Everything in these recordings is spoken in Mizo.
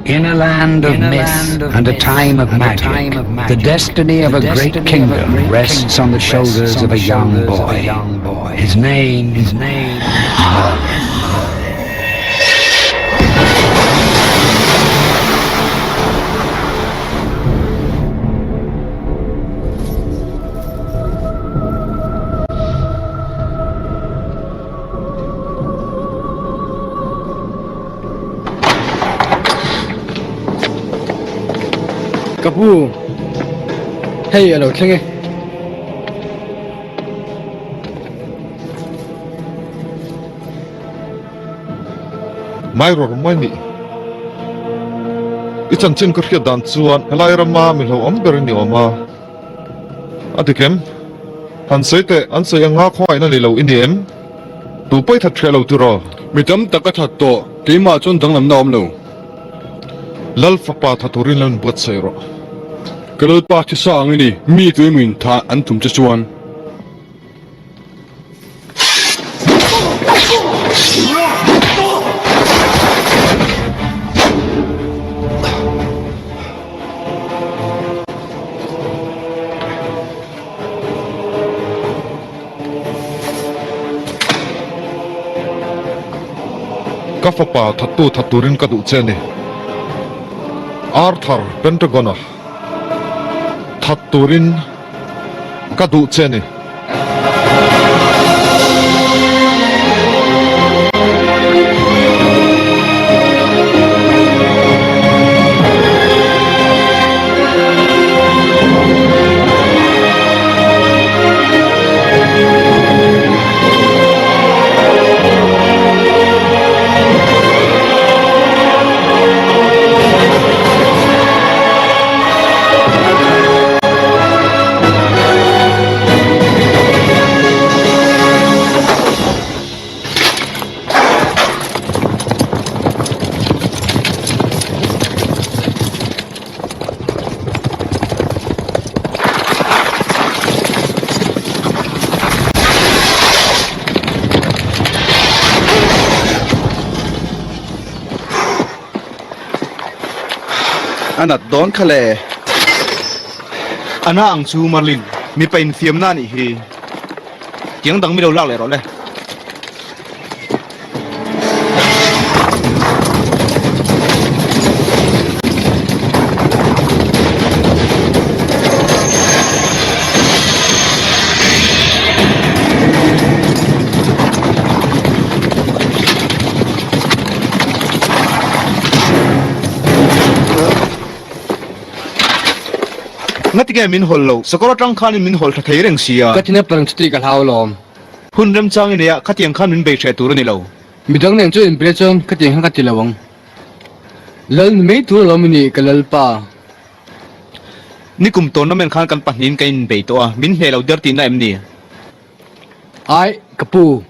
In a land of myth and a time of magic, the destiny of a great kingdom rests on the shoulders of a young boy. His name, his name, Merlin. Ka pu, hei a lo thleng e. Mai rawr mai ni. I chanchin ka hriat dan chuan helai rama mi hlauhawm ber i ni awm a. A dik em? Han sawi teh, an sawi anga khawngaihna nei lo i ni em? Tu pawi that hreh lo tiraw? Mi tam tak a that tawh, keimah chuan danglamna a awm lo. Lal fapa tha turin lo inbuatsaih rawh. Ka Lalpa thisa ang i ni, mi tuimuin tha an tum che chuan. Ka fapa thattu that turin ka duh che a ni. Arthur Pentagon-a that turin ka duh che a ni. A nat dawn kha le. A na ang chu Merlin, mipa infiamna a nih hi. Tiang dang mi lo lak leh rawh le. Ngatinge min hawl lo? Sakawr atang khanin min hawl tha thei reng sia. Ka thin a parang chuti ka hlau alawm. Hun remchang i nei a, khatiang khan min bei hreh tur a ni lo. Midang nen chuan inbia chuan khatiang khan ka ti lo ang. Lal ni mai tur alawm i nih ka Lalpa. Nikum tournament khan kan pahnihin ka inbei tawh a, min hneh lo der tihna em ni? Ai, ka pu.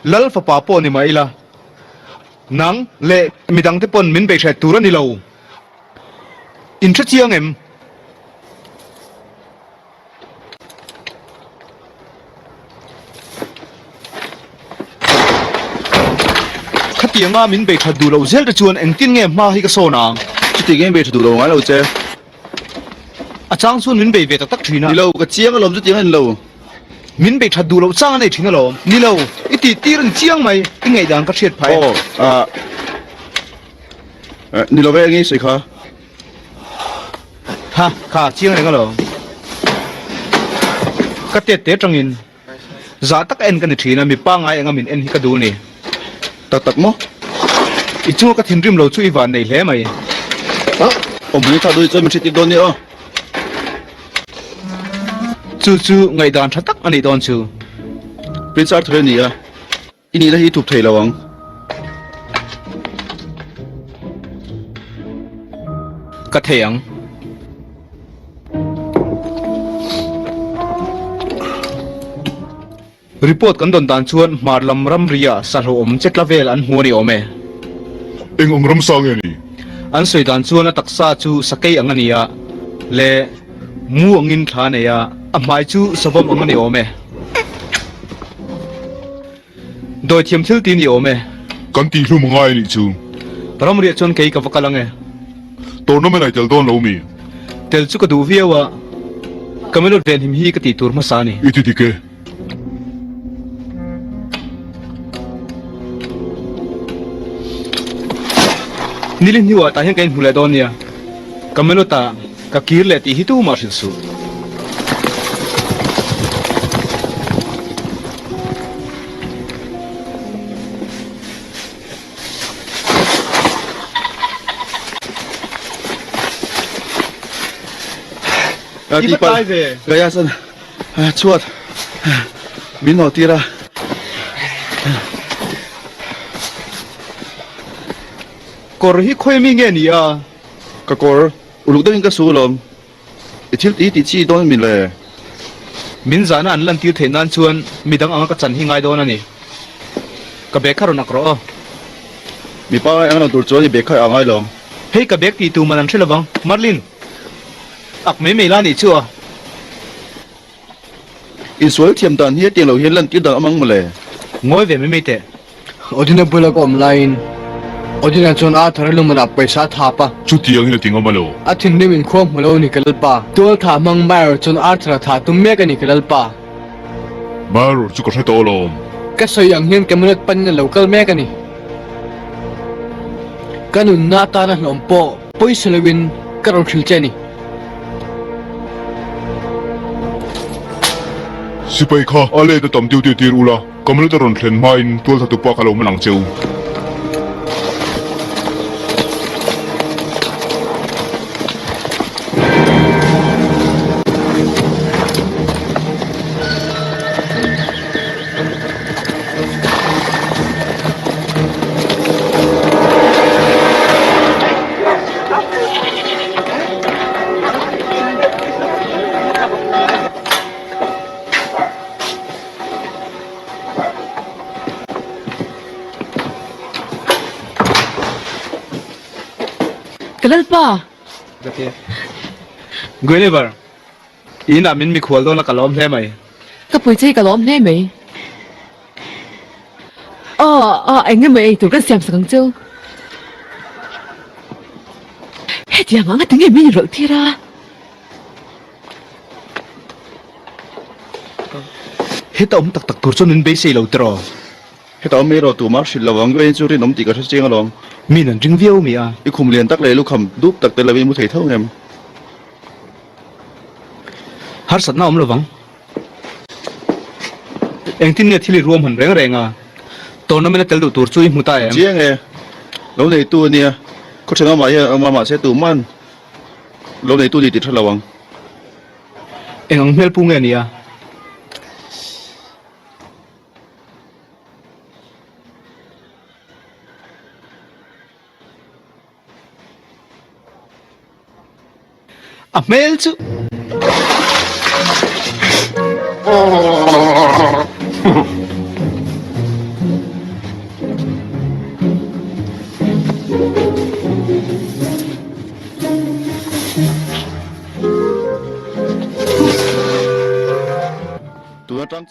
Lal fapa pawh ni mah ila, nang leh midangte pawn min bei hreh tur a ni lo. In hre chiang em? Khatianga min bei that duh loh zel te chuan engtin nge hma hi ka sawn ang? Chuti nge bei tha duh lo ngai lo che. A chang chuan min bei ve tak tak thin a. Ni lo, ka chiang alawm chutiang a ni lo. Min bei that duh loh chang a nei thin alawm. Ni lo, i tih tir a ni chiang mai, i ngaihdan ka hriat phah e. Aw, ah. Ni lo ve eng nge i sawi kha? Ha, kha chiang reng alawm. Ka tet te atangin zah tak a en ka ni thin a, mi pangngai anga min en hi ka duh a ni. Tak tak maw? I chunga ka thinrim lo chu i van nei hle mai. Awm hming tha duh chuan min hriat dawn nia aw. Chu chu ngaihdan tha tak a nih dawn chu. Prince Arthur a ni a. I nihna hi i thup thei lo ang. Ka thei ang. Report kan dawn dan chuan hmar lam ramria sahlawhawm che tla vel an hmu a ni awm e. Eng ang ramsa nge ni? An sawi dan chuan a taksa chu sakei ang a ni a, leh mu angin thla a nei a, a hmai chu savawm ang a ni awm e. Dawithiam thil ti ni awm e. Kan tihhlum ngai anih chu. Ramriah chuan kei ka va kal ang e. Tournament ai tel dawn lo mi? Tel chu ka duh viau a, Camelot venhim hi ka tih tur hmasa a ni. I ti dik e. Nili hnuah tah hian ka inhmu leh dawn nia. Camelot ah ka kir leh tih hi tumah hrilh suh. I va tlai ve. Gaya chuan chhuat min haw tir a. Kawr hi khawi mi nge ni a? Ka kawr uluk deuhin ka su alawm. I thil tih tih chi dawn mi le? Min zahna an lantir theih nan chuan midang anga ka chan hi ngai dawn a ni. Ka bag kha rawn ak rawh aw. Mipa eng lo tur chuan i bag kha a ngai lo. Hei ka bag tih tu man an hre lovang, Merlin. Ak mai mai la nih chu a. Insual thiam dan hi hetiang lo hian lantir dan awm ang mawle. Ngawi ve mai mai teh. Odina bula ka awm laiin Odina chuan Arthur a lumanah pawisa a thap a. Chutiangin a ti ngam a lo. A thinrim inkhawm hmu lo a ni ka lalpa. Tual thah hmang Mayor chuan Arthur a thah tum mek a ni ka lalpa. Mayor chu ka hre tawh alawm. Ka sawi ang hian Camelot panin a lo kal mek a ni. Ka nunna atana hlawm pawh pawisa loin ka rawn hrilh che a ni. Sipai kha a let a tam duty tir ula, Camelot a rawn thlen hmain tualtha tupa ka lo hman ang che u. Ka lalpa! Guinevere, inah min mikhual dawn a ka lawm hle mai. Ka pui che hi ka lawm hle mai. Aw, aw, eng emaw ei tur kan siam sak ang chu. Hetiang anga tinge min inrawlh tir a? Heta awm tak tak tur chuan min beisei lo tiraw? Heta awm mai rawh tumah hrilh lo ang, Gwen chu rinawm tih ka hre chiang alawm. Min an ring viau mi a. I khum lian tak leh lukham dup tak te lo in mu thei tho ngem. Harsatna awm lovang. Engtin nge thil i ruam han reng reng a? Tournament a tel duh tur chu i hmu ta em? Chiang e. Lo neitu a nia. Khaw thenawmah hian a awm a, mahse tuman lo neitu ni tih tha lo ang. Eng ang hmel pu nge a nia? A hmel chu. Tun atang chuan.